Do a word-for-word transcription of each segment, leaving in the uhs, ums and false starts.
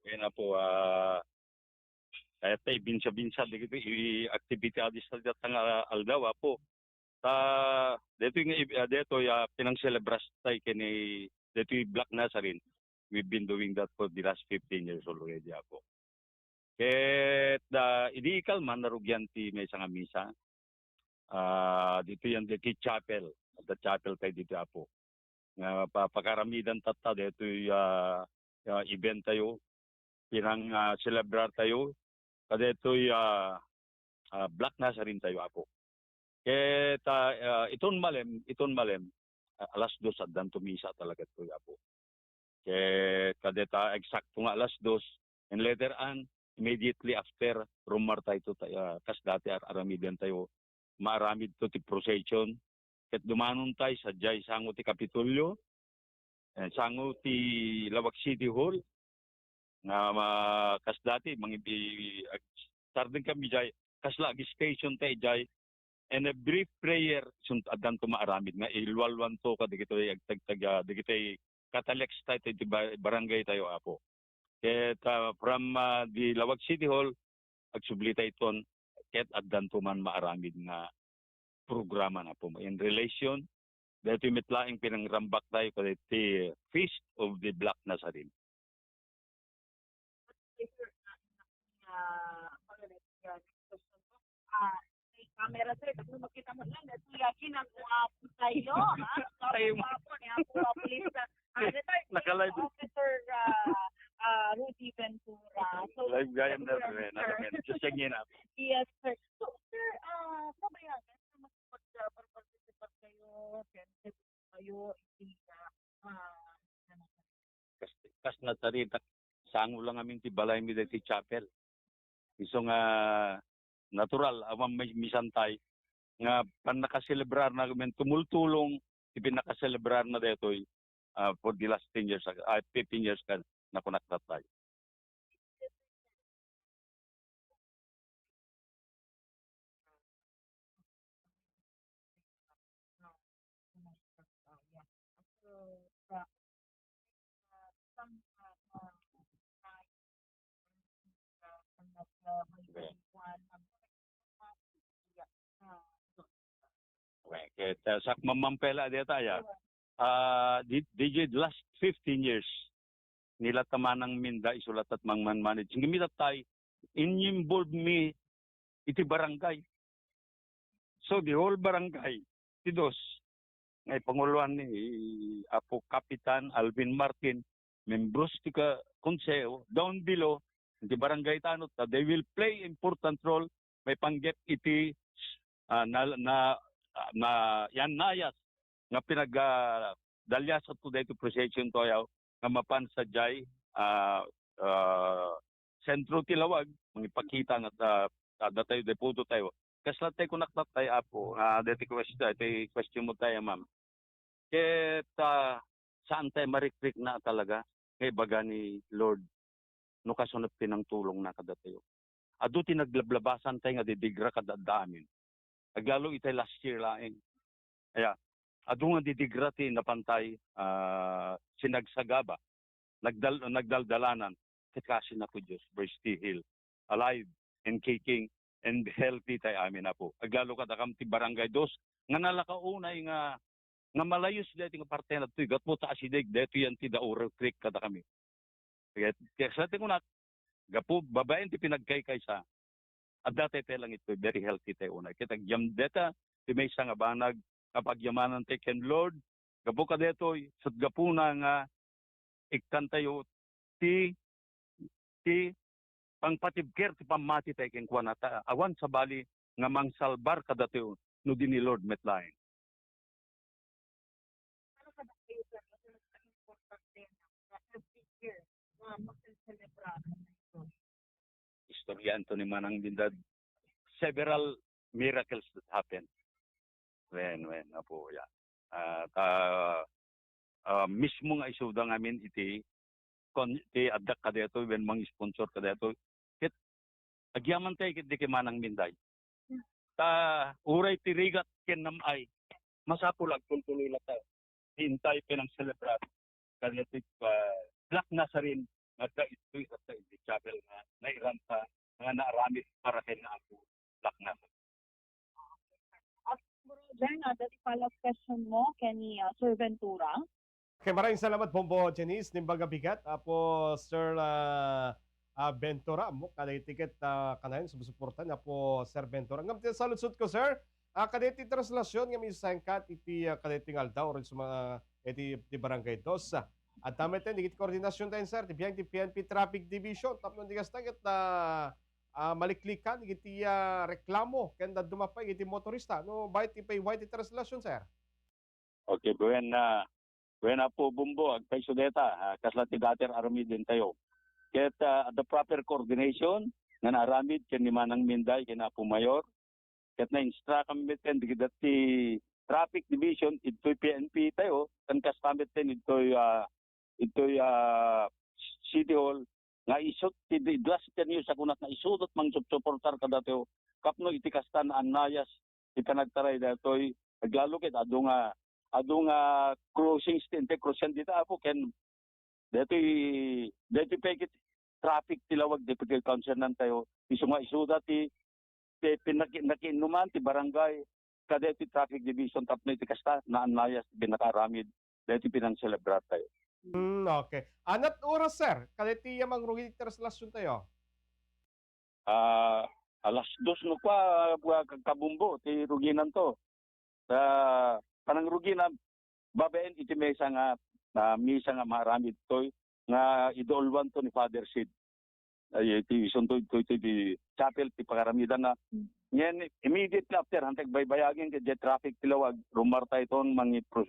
Kaya na po, ah, kaya tayo binsa-binsa dagiti i-, activity a dista dita nga aldaw, Apo. Ta, detoy nga, ah, detoy, ah, pinangselebras tayo kini, detoy Black Nazarene. We've been doing that for the last fifteen years already, Apo. Ket, ah, idi ikalman, narugian ti maysa nga misa. Ah, ditoy yan, ditoy chapel. Adda chapel tayo ditoy, Apo. Nga pa-, pakaramidan tatta detoy, ah, ah, event tayo. Pinang, ah, celebrar tayo. Kadetoy, ah, ah, Black Nazarene tayo, Apo. Ket, ah, ah, iton malem, iton malem, ah, alas dos addanto misa talaga ditoy, Apo. Ket kadeta eksakto nga alas dos, and later on, immediately after, rummuar tayo ta-, ah, kas dati ar-, aramiden tayo, maaramid to ti procession. Ket dumanon tayo sadiay sango ti Kapitolyo, eh, sango ti Laoag City Hall, nga ma-, kas dati, mangibi-, ag-, sardeng kami jay, kasla ag-station tayo jay, and a brief prayer, sun-, addanto maaramid nga ilualuanto kadagitoy agtagtag-, ah, dagitoy Catholics tayo, ti ba-, barangay tayo, Apo. Ket, ah, from, ah, the Laoag City Hall, agsubli tayo iton, ket addanto man maaramid nga programa na po in relation daytoy met laeng pinangrambak tayo kadaytoy Feast of the Black Nazarene. Ah, may camera, sir. Tapos makita mo lang, dati yakin ang guwapo tayo, ha? Tayo. Guwapo ni Apo Police, ah, Retired Naka-live. Police Officer, ah, ah, Rudy Ventura. So, live gayam na, sir, Rudy Ventura. Just checking in, ah. Yes, sir. So, sir, ah, kabayagan na makipag-, ah, participate kayo, sensitive kayo, hindi na, ah, Kas, kas nasaritak, sango lang amin ti balaymi dagiti chapel. Isu nga natural, awan may misantay nga pannakaselebrar na, men tumultulong ti pannakaselebrar na daytoy, ah, for the last ten years, ah, fifteen years ka, nakunak datay. Okay. Ket, ah, sakmampela dayta, ya. Ah, di, di, di last fifteen years, ni latta Manang Minda, isu latta ti mangmanmanage. Ngem itattay, in-involve mi iti barangay. So, the whole barangay, ti dos, nga ipanguloan ni Apo Kapitan Alvin Martin, membros ti ka-, konseho, down below, ti barangay tanod, ta they will play important role, maipanggep iti, ah, na, na, ah, na, yan nayas nga pinag-, ah, dalyasat to daytoy procession to ayaw nga mapan sadiay, ah, ah, sentro ti lawag, mangipakita nga, ah, adda tayo, deputo tayo. Kasla tayo kunak tayo, Apo, ah, deti question, ti question mo tayo, ma'am. Ket, ah, saan tayo marikrikna talaga nga ibaga ni Lord no kasunot ti nangtulongna kadatayo. Adu ti naglablabasan tayo nga didigra kada adda amin. Aglalo itay last year laeng. Aya, adu nga didigra ti napantay, ah, sinagsagaba, nagdal-, nagdaldalanan, ket kaasi na ko Dios, we're still alive and kicking and healthy tay amin, Apo. Aglalo kadakam ti Barangay Dos, nga nalaka unay nga, nga malayos daytoy nga parte na daytoy, gapu ta asideg daytoy yan ti Dauro Creek kadakami. Ket, ket sa ti kunak, gapu, babaen ti pinagkaykaysa, adda tay, tay langit, very healthy tay unay. Ket agyam deta, ti maysa nga banag, nga pagyamanan tay ken Lord, gapu kadaytoy, ket gapuna nga ikkantayo ti, ti pangpatibker ti pammati tay kenkuana, ta awan sabali nga mangsalbar kadatayo no di ni Lord met laeng. Ano ka ba kayo, sir? Kasi mas importante na every year na magse-celebrate na ito. Istoryaanto ni Manang Dindad, several miracles that happened. Wen, wen, Apo, ya. Ah, ta, ah, mismo nga isuda ngamin iti kon-, ti addak kadaytoy wen mang-sponsor kadaytoy. Ket agyaman tay ket di kay Manang Minday. Ta uray ti rigat ken nam-ay, masapul agtultuloy latta. Intay pinangselebrar kadaytoy, ah, Black Nazarene nga adda ditoy, adda iti chapel nga nairanta, nga naaramid para ken ni Apo Black Nasir. At Bro Jen, adda ti follow-up question mo ken ni, ah, Sir Ventura. Okay, maraming salamat, Bombo Janice. Naimbag a bigat, Apo Sir, ah, ah, Ventura, mo, kada itiket, ah, kanayon, sumusuporta ni Apo Sir Ventura. Ngem ti saludsod ko, sir, ah, kada iti translation nga misangkat iti, ah, kada iti nga aldaw, rin sa mga, iti, iti barangay dos, ah, at tama ito, iti koordinasyon tayo, sir, ti biang ti P N P Traffic Division, tapno di kasta, ket, ah, ah, maliklikan, iti, ah, reklamo, ken dadduma pay, iti motorista, no, bay ti pay, way ti translation, sir? Okay, buen, ah, buen, Apo Bombo, agpayso deta, ah, kasla ti dater aramiden tayo. Ket, ah, the proper coordination nga naaramid ken ni Manang Minday ken Apo Mayor, ket na-instruct kami met ken dagiti traffic division ditoy P N P tayo, ken kasta met ken ditoy, ah, ditoy, ah, City Hall, nga isut ti di-, idlas ken yu sakunak nga isudot mangsupsuportar kadatayo, tapno iti kasta naannayas ti panagtaray daytoy, aglalo ket adu nga, adu nga crossings ti inter-crossing dita, Apo, ken daytoy, daytoy pay ket traffic ti lawag, daytoy pay concern tayo, isu nga isuda ti, ti pinaki-, nakiinnuman ti barangay, kada iti traffic division tapno iti kasta, naannayas ti pinakaaramid, daytoy pinangselebrar tayo. Hmm, okay. Anat oras, sir? Kada iti mangrugi ti translation tayo? Ah, alas dos no kwa, bua, ka-, kabumbo, ti ruginan to. Sa panangrugina, babaen iti misa nga, ah, misa nga maaramid toy, nga iduuluan to ni Father Sid. Ay, iti isunto ito, ito, iti chapel, ti pakaramidan na. Ngayon, immediately after, hantay baybayagen, kaya traffic ti lawag, rumarta iton, mangi-pro-,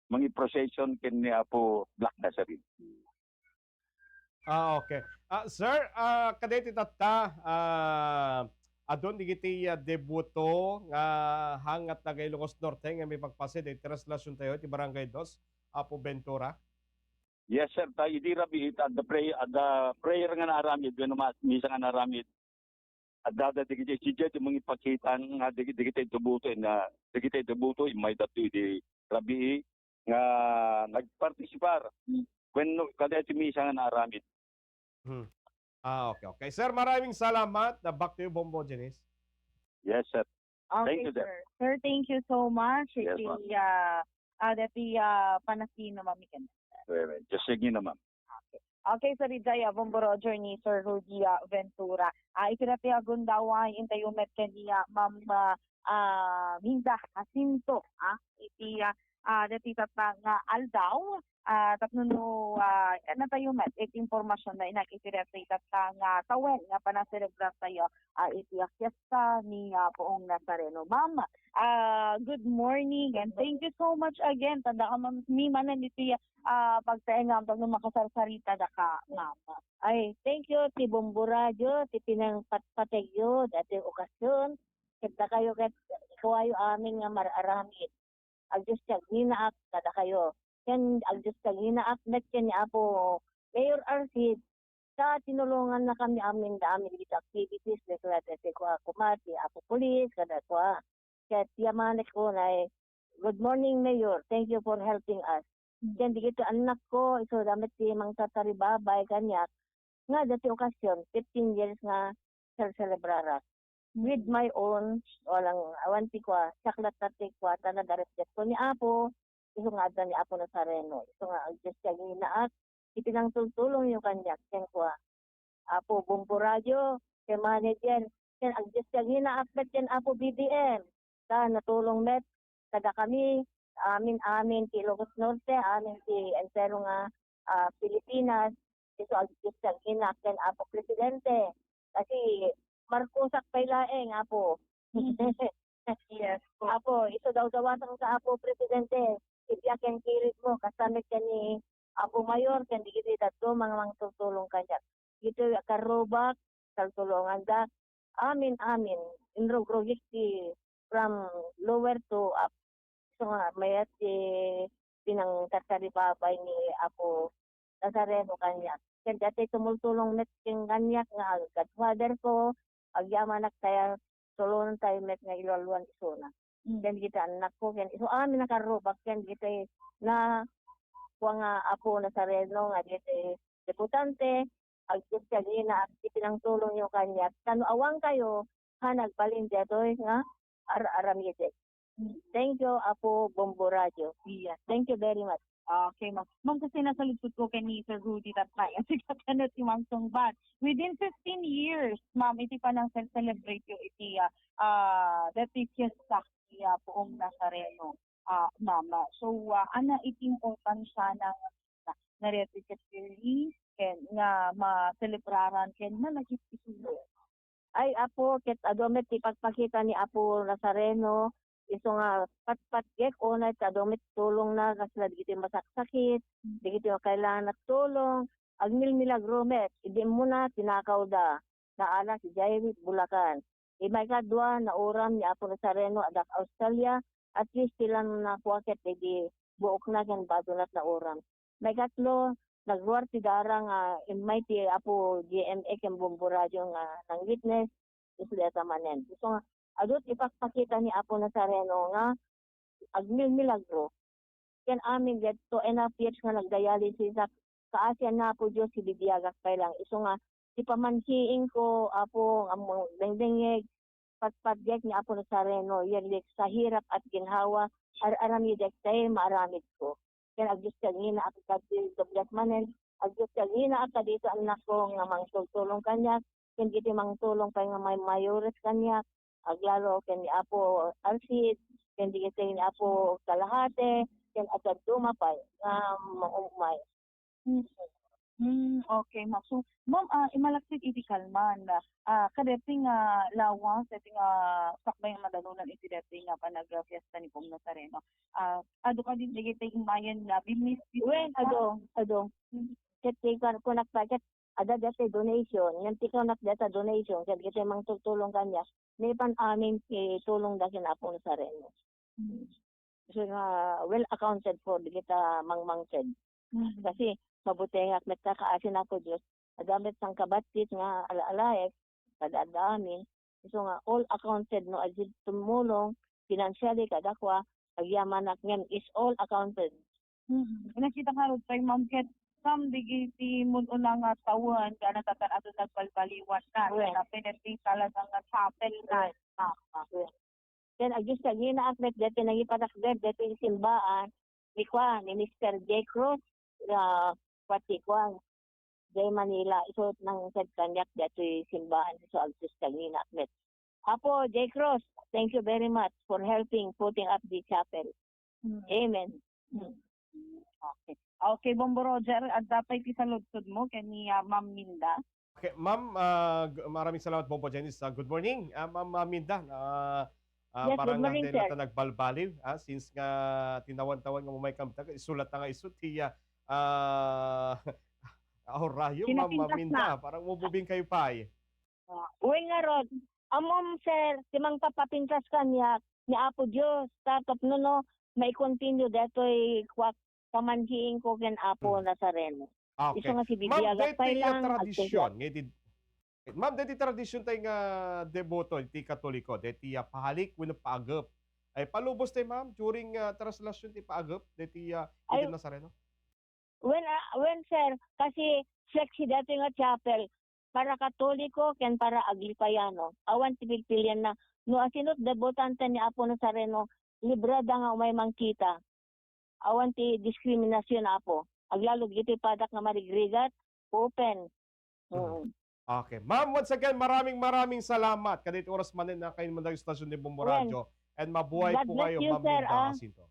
mangi-procession ken ni Apo Black Nazarene. Ah, okay. Ah, sir, ah, kadeti tatta, ah, adun digiti, ah, deboto nga hangat dagay Ilocos Norte nga mipagpasi dagiti translation tayo, ti Barangay Dos, Apo Ventura? Yes, sir. Ta idi rabii, ta adda pray-, adda prayer nga naaramid, wenno ma-, misa nga naaramid. Adda, adda digiti, sida ti mangipakita nga digi-, digiti deboto, na digiti deboto, immay datto idi rabii nga nagpartisipar wenno kada ti misa nga naaramid. Hmm. Ah, okay, okay. Sir, maraming salamat. Na back to you, Bombo Janice. Yes, sir. Okay, Thank you, sir. Sir. Sir, thank you so much. Yes, Iti, ma'am. ah, ah, dati, ah, panasino, ma'am, ikan. Well, just sige na, ma'am. Okay, so, dijay, ah, Bombo Roger ni Sir Rudy, ah, Ventura. Ah, iti dati, ah, gundaway, intayo met ken ni, ah, Ma'am, ah, ah, Minda Jacinto, ah, iti, ah, ah, dati tatta nga aldaw, ah, tapno no, ah, natayo met, iti impormasyon na inak iti dati tatta nga tawen nga panaselebrar tayo, ah, iti, ah, fiesta ni, ah, Poong Nazareno. Ma'am, ah, good morning and thank you so much again. Tanda ka, ma'am, mi manen iti, ah, pagtaengam, tapno makasarsarita da ka, ma'am. Ay, thank you, ti Bombo Radio, ti pinangpatpategyo, dati okasyon, ket dakayo ket ikuayo amin nga mar-aramid. Agdios ti agninaak kadakayo. Ken agdios ti agninaak met ken ni Apo Mayor Arcid, ta tinulonganna kami amin da amin dito activities, like, like, like, kua, kuma, ti Apo Police, kada kua. Ket yamanek ko na, "Good morning, Mayor. Thank you for helping us." Ken digiti annak ko, isu da met ti mangtataribabay kaniak, nga dati okasyon, fifteen years nga sel-, selebrarak. With my own, walang, awan ti kua, saklat na ti kua, ta nadarepdep ko ni Apo, isu nga adda ni Apo Nazareno, isu nga agdios ti agninaak, iti nangtultulongyo kaniak, ken kua, Apo Bombo Radio, ken manager, ken agdios ti agninaak met ken Apo B B M, ta natulong met kadakami, amin, amin ti Ilocos Norte, amin ti entero nga, ah, Pilipinas, isu agdios ti agninaak ken Apo Presidente. Kasi Marcosak pay laeng, Apo. Yes po. Apo, isu dawdawasanka, Apo Presidente, ti biag ken kiridmo, kasta met ken ni Apo Mayor, ken digiti dadduma nga mangtultulong kaniak. Ditoy a karrubak, taltulonganda. Amin, amin. Inrugrugik ti from lower to up. Isu nga mayat ti pinangtataribabay ni Apo Nazareno kaniak. Ken dati tumultulong met ken kaniak nga godfather ko, agyamanak kaya tulongan tayo met nga ilualuan isuna. Ken dagiti annak ko, ken isu amin a karrubak, ken dagiti na kua nga Apo Nazareno nga dagiti debutante, Agdisdiaginaak iti nangtulongyo kaniak. Ta no awan kayo, haan agbalin daytoy nga ar-aramidek. Thank you, Apo Bombo Radio. Yes. Thank you very much. Okay, ma'am. Ma'am, kasi nasaludsod ko kay ni Sir Rudy Tatay, kasi kakano ti Ma'am Sungbat. Within fifteen years, ma'am, iti panang celebrate yo iti, ah, ah, dati fiesta, iya Poong Nazareno, ah, ma'am. So, ah, ana iti importansya na nga, na represent ken nga maselebraran ken nga nagitisulo. Ay, Apo, ket adu met ti pagpakita ni Apo Nazareno, isu nga patpatgek unay ta adu met tulongna kasla dagiti masaksakit, dagiti kailangan tulong, agmilmilagro met, idi immuna, tinakawda, naalas idiay Bulacan. Immay kadua, nauram ni Apo Nazareno, adda Australia, at least ti lan nakuaket idi buokna ken badona ti nauram. Maikatlo, nagruar ti dara nga immay ti Apo G M A ken Bombo Radio nga nang-witness, isu dayta manen. Isu nga, adu ti ipakpakita ni Apo Nazareno nga agmilmilagro. Ken amin daytoy, enough years nga nagdialysis ak, kaasian na, Apo Dios, ibibiagak pay lang. Isu nga, ti pamanhiing ko, Apo, nga dengdengngeg, patpatgek ni Apo Nazareno, yen sa hirap at ginhawa, ar-aramidek tay maaramid ko. Ken agdisdiaginaak kadagiti dobliak manen, agdisdiaginaak kadagiti annakko nga mangtultulong kaniak, ken dagiti mangtulong pay nga may mayores kaniak, aglalo ken ni Apo Arsid, ken dagiti ni Apo Kalahate, ken adda duma pay nga maumay. Mm. Mm, okay, ma'am. So, ma'am, ah, imalaksid iti kalman, ah, kadeti nga lawas, deti nga sakbay nga madanunan iti deti nga panagfiesta ni Poong Nazareno. Ah, adu kadi dagiti immayen nga bimmis-, Wen, adu, adu. Mm. Ket ti kan-, kunak pa, ket adda dayta donation, ngem ti kunak dayta donation, ket dagiti mangtultulong kaniak, naipan amin ti tulongda ken Apo Nazareno. Mm. So nga, well accounted for dagita mangmangted. Mm. Kasi mabutengak met ta kaasi ni Apo Dios. Adda met sangkabassit nga ala-alaek, kada adda amin. So nga, all accounted no, adda tumulong financially kadakua, agyamanak ngem is all accounted. Mm. Nakita ngarud pay, ma'am, ket kam dagiti mun-una nga tawen nga natatan-aton nagbalbaliwan na, Wen. Tapno iti talaga nga chapel na. Wen. Ah, ah. Wen. Ken agdisdiaginaak met deti nangipatakder deti simbaan, ni kuan, ni Mister J Cruz, nga pati kuan, jay Manila, isu nangted kaniak deti simbaan, isu agdisdiaginaak met. Apo J Cruz, thank you very much for helping putting up the chapel. Mm. Amen. Mm. Okay. Okay, Bombo Roger, adda pay ti saludsodmo ken ni, ah, Ma'am Minda? Okay, ma'am, ah, g-, maraming salamat, Bombo Janice. Ah, good morning, ah, Ma'am, ah, Minda. Ah, ah, Yes, parang good morning, nagdala sir. Ta nagbalbaliw, ah, since nga tinawan-tawan nga umay kam, ta-, isulat na nga isu ti, ah, ah, orario, Ma'am, ah, Kinapintas Minda. Na. Parang umubing kayo pay. Ah, uy, ngarud, ammom, sir, ti mangpapapintas kaniak ni Apo Dios, ta tapno no, mai-continue detoy kuak pamanhiing ko ken Apo Hmm. Nazareno. Ah, okay. Isu nga si Ma'am, bibiagak deti pay lang, tradisyon, agtedyak. Nga iti, Ma'am, deti tradisyon tay nga deboto, iti Katoliko, deti, ah, pahalik wenno paagep. Ay, palubos tay, Ma'am, during, ah, traslasion ti paagep, deti, ah, Ay, iti Nazareno? Wen, ah, wen, sir, kasi sexy dati nga chapel, para Katoliko ken para Aglipayano. Awan ti pilpilianna. No asino ti debotante ni Apo Nazareno, libre da nga umay mangkita. Awan ti diskriminasion, Apo. Aglalo dagiti padak nga marigrigat, open. Mm. Mm. Okay. Ma'am, once again, maraming, maraming salamat. Kadagiti oras manen nga kayo man dagiti istasyon ni Bombo Wen. Radio. And mabuhay God po bless kayo, you, Ma'am sir, Linda ah. Jacinto.